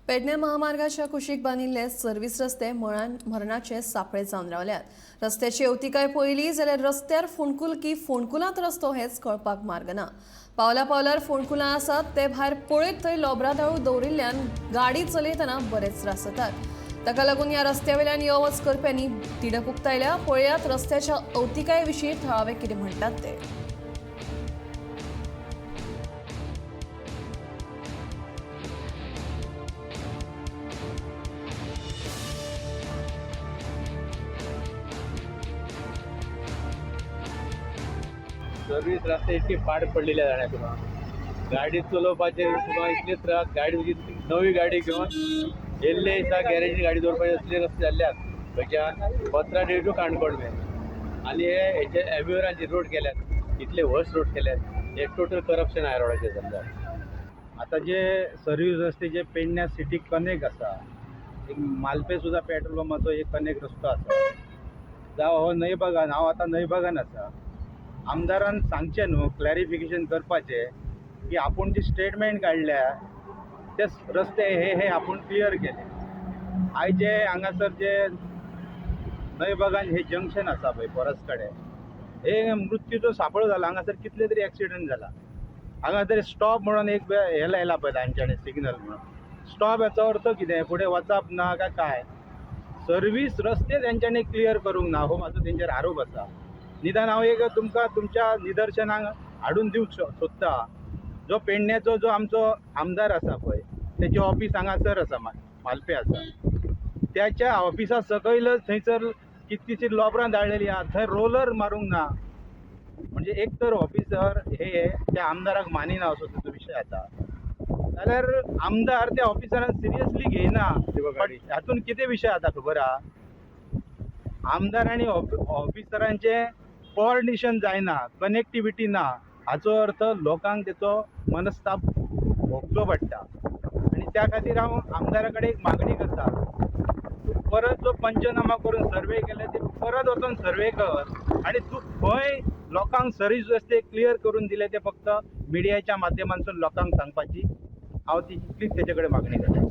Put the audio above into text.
पेडणे महामार्गाच्या कुशीक बांदिल्ले सर्व्हिस रस्ते मरणाचे सापळे जावन रावल्यात. रस्त्याची अवतिकाय पळयली जाल्यार रस्त्यार फोंडकुल की फोंडकुलांत रस्तो हेच कळपाक मार्ग ना. पावला पावलार फोंडकुलां आसात, ते भायर पळयत थंय लोबरां दाळू दवरिल्ल्यान गाडी चलयतना बरेच त्रास जातात. ताका लागून ह्या रस्त्या वयल्यान यो वच करप्यांनी तिडक उक्तायल्या. पळयात रस्त्याच्या अवतिकाये विशीं थळावे कितें म्हणटात ते. सर्वीस रस्ते इतकी पाड पडलेली जाणा तुका. गाडी चलोवपाचे तुका इतले त्रास. गाडी तुजी नवी गाडी घेवन येयल्ले दिसा गॅरेजीन गाडी दवरपाचे असले रस्ते जाल्ले आसात खंयच्यान पत्रादेवी टू काणकोण मेरेन. आनी हे हेचे एम्युरांचे रोड केल्यात, इतले वर्स रोड केल्यात, हे टोटल करप्शन आहा रोडाचेर समजा. आता जे सर्वीस रस्ते जे पेडण्या सिटीक कनेक्ट आसा, एक मालपे सुद्दां पेट्रोल पंपाचो एक कनेक्ट रस्तो आसा. जावं हो न्हंयबागान, हांव आतां न्हंयबागान आसा. आमदारान सांगचें न्हू, क्लॅरिफिकेशन करपाचें की आपूण जी स्टेटमेंट काडल्या ते रस्ते हे हे आपूण क्लियर केले. आयज जे हांगासर जे न्हंयबागान हे जंक्शन आसा पळय परस कडेन, हे मृत्यूचो सापळो जाला. हांगासर कितले तरी एक्सिडंट जाला. हांगा तरी स्टॉप म्हणून एक हे लायला पळय तांच्यानी सिग्नल म्हणून. स्टॉप याचो अर्थ कितें, फुडें वचप ना काय काय? सर्वीस रस्ते तेंच्यांनी क्लियर करूंक ना हो म्हाजो तेंचेर आरोप आसा. निदान हांव एक तुमकां तुमच्या निदर्शनाक हाडून दिवंक सोदता, जो पेडण्याचो जो आमचो आमदार आसा पळय, तेजें ऑफीस हांगासर आसा, मालपे आसा. त्याच्या ऑफिसा सकयलच थंयसर कितलींशीं लोबरां दाळलेलीं आहा, थंय रोलर मारूंक ना. म्हणजे एक तर ऑफिसर हे त्या आमदाराक मानिना असो ताचो विशय जाता, जाल्यार आमदार त्या ऑफिसरान सिरियसली घेयना. बट हातून कितें विशय जाता खबर आहा? आमदार आनी ऑफिसरांचें कोऑर्डिनेशन जायना, कनेक्टिविटी ना. हाचो अर्थ लोकांक तेचो मनस्ताप भोगचो पडटा. आनी त्या खातीर हांव आमदारा कडेन एक मागणी करता, तूं परत जो पंचनामा करून सर्वे केले ते परत वचोन सर्वे कर आनी तूं खंय लोकांक सर्वीस रस्ते क्लियर करून दिले ते फक्त मिडियाच्या माध्यमांतसून लोकांक सांगपाची हांव ती इतलीच तेजे कडेन मागणी करता.